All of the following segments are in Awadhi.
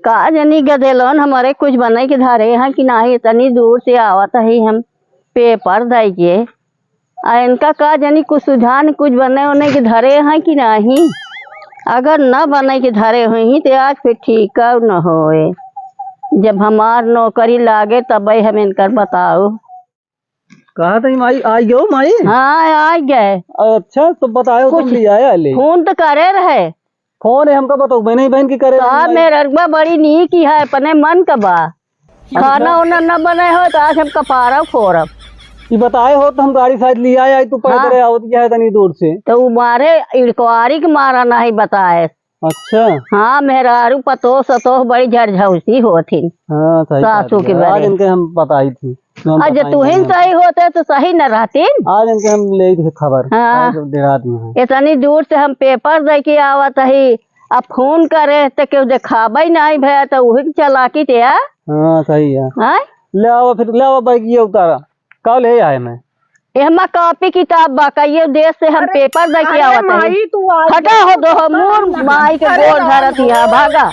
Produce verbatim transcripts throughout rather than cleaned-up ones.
का जनी गदेलन हमरे कुछ बने के धरे हैं कि नाही, इतनी दूर से आवत है हम पेपर दे के। आ इनका का जनी कुछ सुझान कुछ बने उन्हें के धरे हैं कि नाही। अगर न बने के धरे हुई तो आज फिर ठीक न होए। जब हमार नौकरी लागे तबे हम इनकर बताओ। कहा था माई, आ गयो माई? हाँ, आ गए। अच्छा, तो बतायो कुछ तुम भी आया ले। फोन तो करे रहे। फोन है हमका बताओ, बहन, बहन की करे का रहे माई? मेहररुआ बड़ी नीक ही है, अपने मन का बा। अच्छा। खाना उना न बने हो तो आज हम कपारा फोरब। ये बताए हो तो हम गाड़ी शायद ले आए, आई तू पैदल हाँ। आवत क्या है तनी दूर से। तो वो मारे इड़कवारी के मारा नहीं बताए। अच्छा। हाँ, मेहरारू पतोह सतोह बड़ी झरझौसी होत हिन। हाँ, सही सासू बात के है। आज बारे। इनके हम बताई थी, हम अच्छा, बताई तुहिन नहीं। सही होते तो सही न रहतीन। आज इनके हम ले थे खबर। हाँ। आज डेरा दिए हैं। इतनी दूर से हम पेपर दे के आवत ही, अब फोन करे तो केहू देखाबे नहीं भैया, तो वही चालाकी थे, हाँ? हाँ, सही है। हाँ? ले आओ फिर, ले आओ बैग ये उतारा। का ले आए मैं? एहमा कॉपी किताब बा, कहियो देश से हम अरे, पेपर दे के अरे आवत हई। माई, तू आ हटा गई, हो दो, तू मुर बता माई के अरे गोड़ राम धरत हिया, हो। भागा।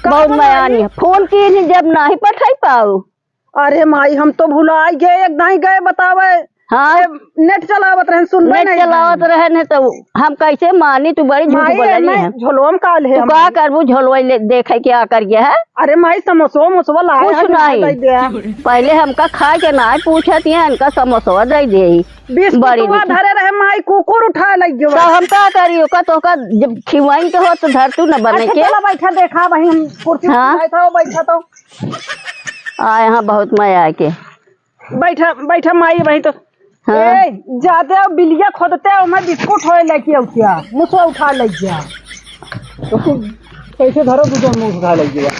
का बहुत माई? मयानी है। फोन की नहीं जब नाही पठाई पाऊ। अरे माई, हम तो भुलाई गए, एक दाई गए बतावे। हाँ। ए, नेट चलावत रहन, सुनबे नेट नहीं चलावत भइल। रहन है तो हम कैसे मानी, तू बड़ी झूठ माई, बोलनी एमे है। झोलवा में का ले तू हम? का करबू, झोलवा ले देखे के आ कर गया है? अरे माई, समोसवा मोसवा लाए कुछ हैं, नहीं। दे दे। पहले हमका खाए के ना पूछत है, इनका समोसवा दे दे। बिस्कुटवा बड़ी नीक। धरे रहे माई, कुकुर उठा ले गयो। तो हम का करी, ओका तो ओका जब खिवाइन के हो तो धर तू न बने अच्छा, के। चला बैठा, देखा वही हम कुर्सी हाँ। उठाए था, वो बैठा तो। आ यहाँ बहुत मया आके। बैठा, बैठा माई, वही तो। हाँ। ए, जाते हो बिलिया खोदते हो, मैं बिस्कुट होए लेके आओ क्या? मुसवा उठा ले गया। तो तू कैसे धरो, तू तो मुंह उठा ले गया।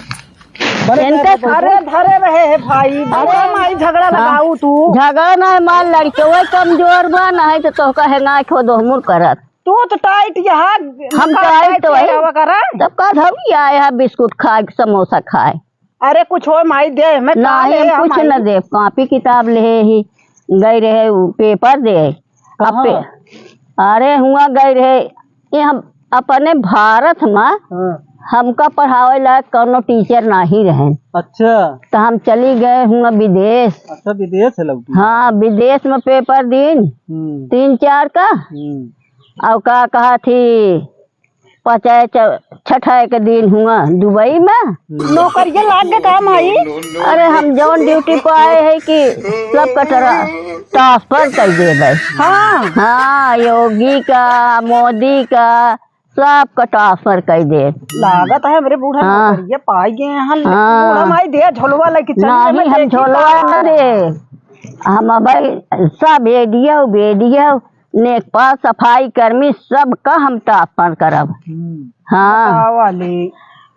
बड़े इनका पैर पे अरे धरे रहे है भाई, अरे बड़ा माई झगड़ा हाँ। लगाऊ तू। झगड़ा ना है, मार लड़के वो कमजोर बा, ना है तो तोहका है ना खो दो मुर करत। तू तो टाइट यहाँ हम टाइट तो है। रहा करा। तब का धौली आए है बिस्कुट खाए, समोसा खाए। अरे कुछ हो माई दे, मैं का नाही, ले हम हम कुछ आई? न देब, कॉपी किताब ले ही गई रहे, उ पेपर दे। अब पे-, कहाँ? अरे हुआ गई रहे, ये हम अपने भारत में हाँ। हमका पढ़ावे लायक कौनो टीचर नाही रहे। अच्छा। तो हम चली गए हुआ विदेश। अच्छा, विदेश है लौटी। हाँ, विदेश में पेपर दीन, हम्म। तीन चार का। हम्म। और का कहा थी, पचाए च-, छठाए के दिन हुआ दुबई में। नौकरिया लाग गए का माई? अरे हम जौन ड्यूटी पे आए हैं कि सबका ट्रांसफर कर देबे। हाँ। हाँ, योगी का, मोदी का, सबका ट्रांसफर कर दे। लागत है हमरे बूढ़ा हाँ। नौकरिया पाई गए हैं। हाँ। बूढ़ा माई दे झोलवा लेके चली नहीं, हम देखी झोलवा का। न दे। हम अब सब एडियो, बेडियो, नेकपा, सफाई कर्मी, सबका हम ट्रांसफर करब। हम्म। हाँ। बतावा ले।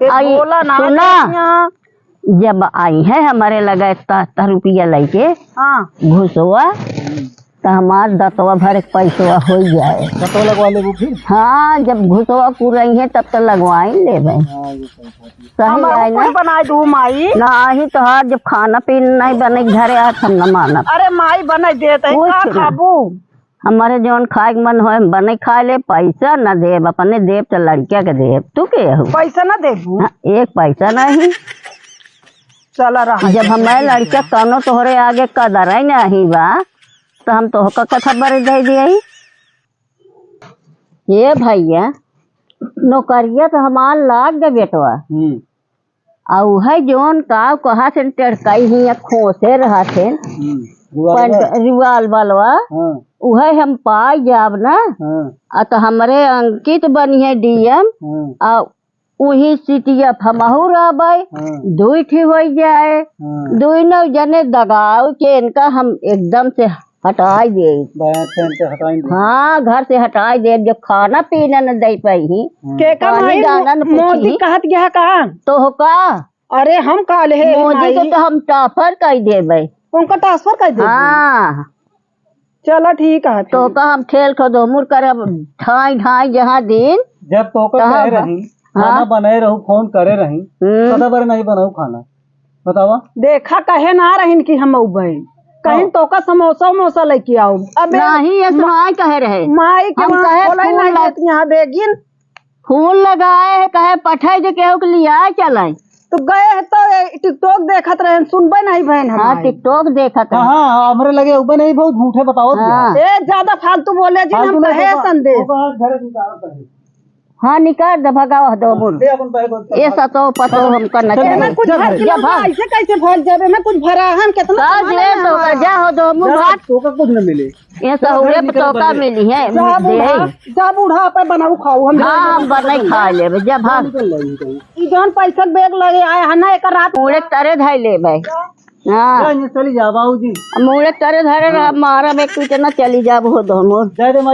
ए, आई, बोला ना सुना। जब आई है हमरे लगे सत्तर रुपया लेके हाँ। घुसवा, हम्म। तो हमार दतवा भर एक पैसवा हो जाए। दतवा लगवा लेबू फिर? हाँ, जब घुसवा पुरई है तब तो लगवाई लेबे। हाँ, ये सही बात है। सही हमार है कुल ना? बनाए दू माई। नाही तो आज जब खाना पीना नहीं बने घरे आज हम न मानब। अरे माई बनाई देत है, कुछ का ना। खाबू? हमारे जौन खाए के मन होए, हम बने खा ले, पैसा न देब, अपने देब तो लड़किया के देब। तू के हो? पैसा न देबू? हाँ, एक पैसा नहीं। चला रहा जब है। हमारे लड़किया कौनो तोहरे आगे कदर ही नहीं बा, तो हम तोहका कथा बरे दे दिए। ये भैया, नौकरिया तो हमार लाग गए बेटवा। हम्म। आ उहे जौन काव कहा से टेढ़काई ही या खोसे रहा थे, हम्म, रिवाल्वर। पंड-, रिवाल्वरवा, हाँ। उहे हम पाई जाब ना, हाँ। आ तो हमरे अंकित बनिहे डीएम, हाँ। आ उही सिटिया हमहू रहबै, हाँ। दुई ठी होइ जाए, हाँ। दुई नौ जने दगाव के इनका हम एकदम से हटाई देई। बायां से इनके हटाई देई। हाँ, घर से हटाई देब, जब खाना पीना न दे पाई ही, हाँ। के का पानी माई दाना न मो-, मोदी पूछी। कहत गया का? तोहका? अरे हम का ले हे मोदी माई? के तो हम ट्रांसफर कर देबे। उनका ट्रांसफर कर देबे? हाँ। चला ठीक है। तोहका हम ठेल खदोमुर करब, ढाई ढाई जहाँ दिन। जब तोहका तहाँ कहे बा-, रही, हाँ। खाना बनाए रहू, फोन करे रही, हम्म। कदा बार नहीं बनाऊ खाना? बतावा। देखा, कहे ना रहिन कि हम अउबे। कहिन हाँ। तोका समोसा उमोसा लेके आओ। अबे नहीं, ये मा-, सुनाई कहे रहे। माई के हम वहाँ कहे खोले फूल नहीं लग-, देती यहाँ बेगिन। फूल लगाए है, कहे पठाई दे केहू के लिए आए चले। तो गए है तो ये TikTok देखत रहे, सुनबे नहीं भैन हाँ, हमारी। TikTok देखत हाँ, रहे। हाँ, हाँ, हमरे लगे उबे नहीं, बहुत झूठे बतावत हाँ। बिया। ए, ज्यादा फालतू बोले जी, फालतू हम नहीं कहे बोलबा। संदेश। ओकर घरे से निकालत है। हाँ, निकाल दे, भगाओ दो मुन। दे अपन पैर को। ए सतो पतो हम करना चल, चाहिए। मैं कुछ जा भर भाई। के जा भाग। ऐसे कैसे भाग जाबे? मैं कुछ भरा हम कितना का सामान जे है तो हमार। जा हो दो मुन जा, भाग। तोका कुछ न मिले। ये जा, सहूरे घर पे निकल तोका बंदे। मिली है, जा दे। बूढ़ा, जा बूढ़ा पे बनाऊ खाऊ हम। हाँ, हम बनाई खा लेबे, जा भाग। निकल ले, निकल। ई जौन पैसा बैग लगे आए है ना, एक रात मुड़े तरे धई लेबे। हाँ। जा, ये चली जा बाबूजी। मुड़े तरे धरे रह, मारा बे तू इतना चली जाब हो दो मुन। जा दे माई।